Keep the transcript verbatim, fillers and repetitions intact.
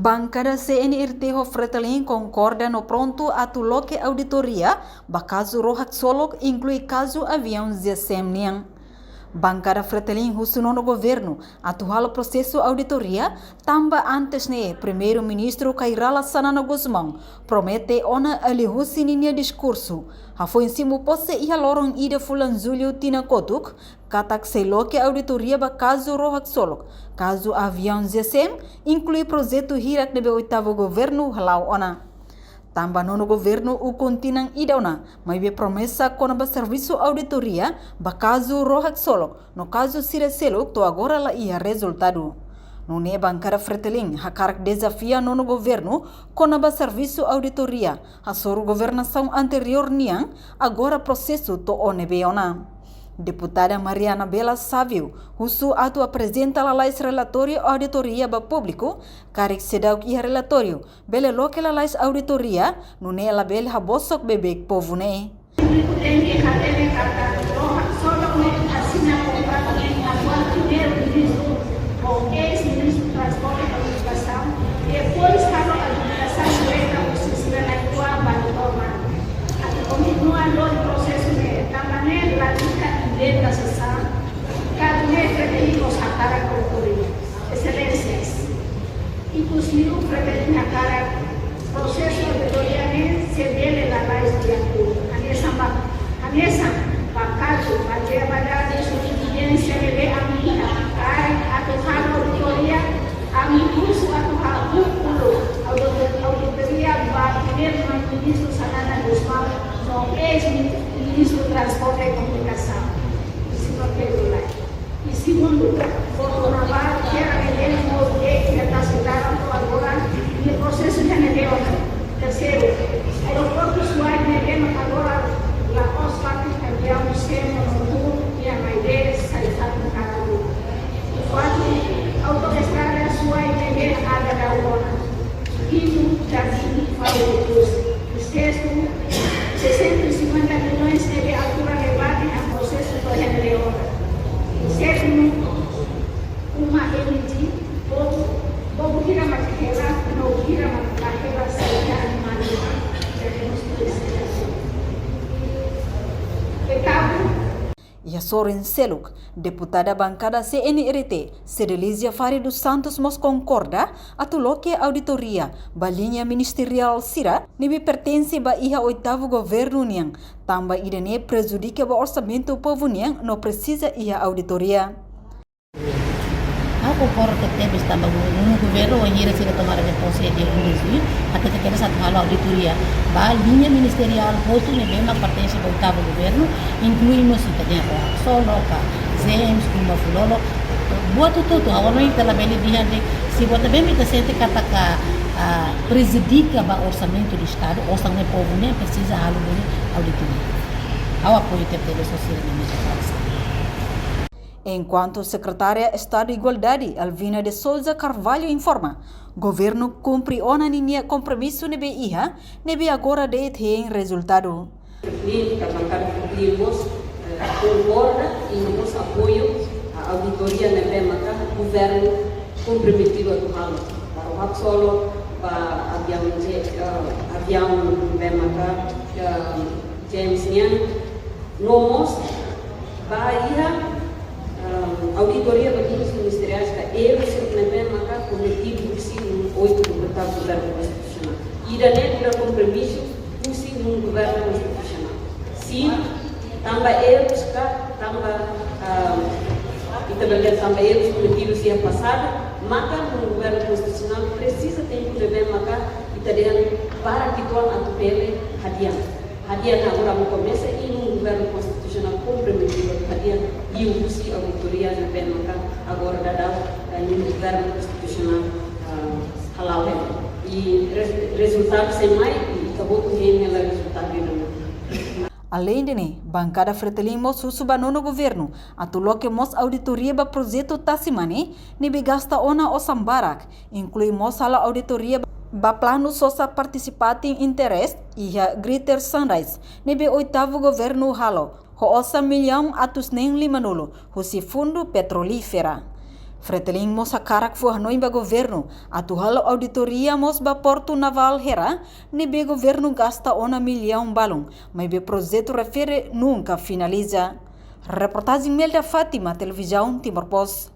Bankada C N R T ho Fretilin konkorda no prontu atu loke auditoria ba kazu Rohak Solok, inklui kazu aviaun G S M nian. Bankada Fretilin husu nonu governu atu halo prosesu auditoria, tanba antes ne'e Primeiru-Ministru Kay Rala Xanana Gusmão promete ona liuhusi ninia diskursu hafoin simu pose iha loron ida fulan Jullu tinan kotuk, katak sei loke auditoria ba kazu Rohak Solok, kazu aviaun G S M, inklui projetu hirak ne'ebé oitavu governu hala'o ona. Tanba nonu governu ukun tinan ida ona, maibé promesa kona-ba servisu auditoria ba kazu Rohak Solok no kazu sira seluk to'o agora la iha rezultadu. Nune'e bankada Fretilin hakarak dezafia nonu governu kona-ba servisu auditoria hasoru governasaun anteriór nian, agora prosesu to'o ne'ebé ona. Deputada Mariana Bela Savio husu atu aprezenta lalais relatóriu auditoria ba públiku, karik seidauk iha relatóriu, bele loke lalais auditoria, nune'e labele habosok beibeik povu ne'e. Públiku tenke hatene katak Rohak Solok ne'e asina kontratu ho atuál Primeiru-Ministru ho eis-Ministru Transporte i Komunikasaun, depois halo adjudicação direta husi sira na'in-rua ba to'o mane. Atu kontinua lori prosesu ne'e, tanba ne'e la iha indentasaun, kazu ne'e Fretilin mós hakarak konkluí. Exelénsias, ikusliu Fretilin hakarak prosesu auditoria ne'e sei bele lalais di'ak liu. Hanesan ba, hanesan ba kazu bazeia ba dadus no evidénsia ne'ebé ami iha. Karik atu halo auditoria, ami husu atu halo auditoria ba Primeiru-Ministru Xanana Gusmão no eis-Ministru Transporte i Komunikasaun, señór Pedro Lay. I segundu, Porto Naval, Tierra Medellín, Morte, Tierra Sudara, agora, i prosesu iha ne'ebé ona. Terseiru, aeroportu Suai ne'ebé mak agora la'ós fatin aviaun semo no tur iha maibé sai fatin kargu. Kuartu, autoestrada Suai ne'ebé agora daudaun ona. Kintu, Dili, Palomares. Sestu, seiscentos e cinquenta milhões ne'ebé altura debate iha prosesu to'o iha ne'ebé ona. Sétimu, uma M G, povu, povu hira mak hela, no hira mak la hela, sai iha animál, iha animál. Oitavu, Iha sorin seluk, deputada bankada C N R T, Cedelizia Ferreira dos Santos mós konkorda atu loke auditoria ba liña ministeriál sira ne'ebé pertense ba iha oitavu governu nian, tanba ida-ne'e prejudika ba orsamentu povu nian no presiza iha auditoria. Ha'u konkorda tebes tanba gu-, nonu governu wainhira sira tomada de pose dia um de julho, hatete kedas atu halo auditoria ba liña ministeriál hotu ne'ebé mak pertense ba oitavu governu, inklui mós ita-nia Rohak Solok, GEMS, Uma Fuloolok, buat hotu-hotu, ha'u hanoin ita labele dehan de'it, se buat ne'ebé mak ita sente katak, ah, prejudika ba orsamentu do Estadu, osan ne'e povu ne'e presiza halo duni auditoria. Ha'u apoiu tebetebes sira-nia meta. Enkuantu Sekretária Estadu Igualdade, Alvina de Sousa Carvalho, informa, governu kumpre ona ninia kompromisu ne'ebé iha, ne'ebé agora de'it hein rezultadu. Nia, bankada Fretilin mós, eh, konkorda i mós apoiu auditoria ne'ebé maka governu komprometidu atu halo. Ba Rohak Solok, ba aviaun je-, eh, aviaun ne'ebé maka, eh, GEMS nian, no mós ba iha, ah, auditoria ba liñas ministeriais ka erru sira ne'ebé maka kometidu husi oitu deputadu governu konstitusionál. Ida-ne'e dura kompromisu husi nonu governu konstitusionál. Sin, tanba errus ka, tanba, ah, ita bele tanba errus kometidu iha pasadu, maka nonu governu konstitusionál presiza tempu ne'ebé maka ita dehan para kituan atu bele hadi'a. Hadi'a agora mak komesa i nonu governu konstitusionál komprometidu hadi'a liuhusi auditoria ne'ebé maka agora daudaun, eh, nonu governu konstitusionál, eh, hala'o hela. I res-, rezultadu sei mai, i ita hotu hein hela rezultadu ida-ne'e. Aleinde ne'e, bankada Fretilin mós husu ba nonu governu atu loke mós auditoria ba projetu tasi mane ne'ebé gasta ona osan barak, inklui mós halo auditoria ba planu sosa participative interest iha Greater Sunrise ne'ebé oitavu governu halo ho osan millaun atus neen limanulu husi Fundu Petrolífera. Fretilin mós hakarak fó hanoin ba governu atu halo auditoria mós ba Portu Navál Hera, ne'ebé governu gasta ona millaun balun, maibé projetu refere nunka finaliza. Reportajen Melda Fátima, Televizaun Timor Post.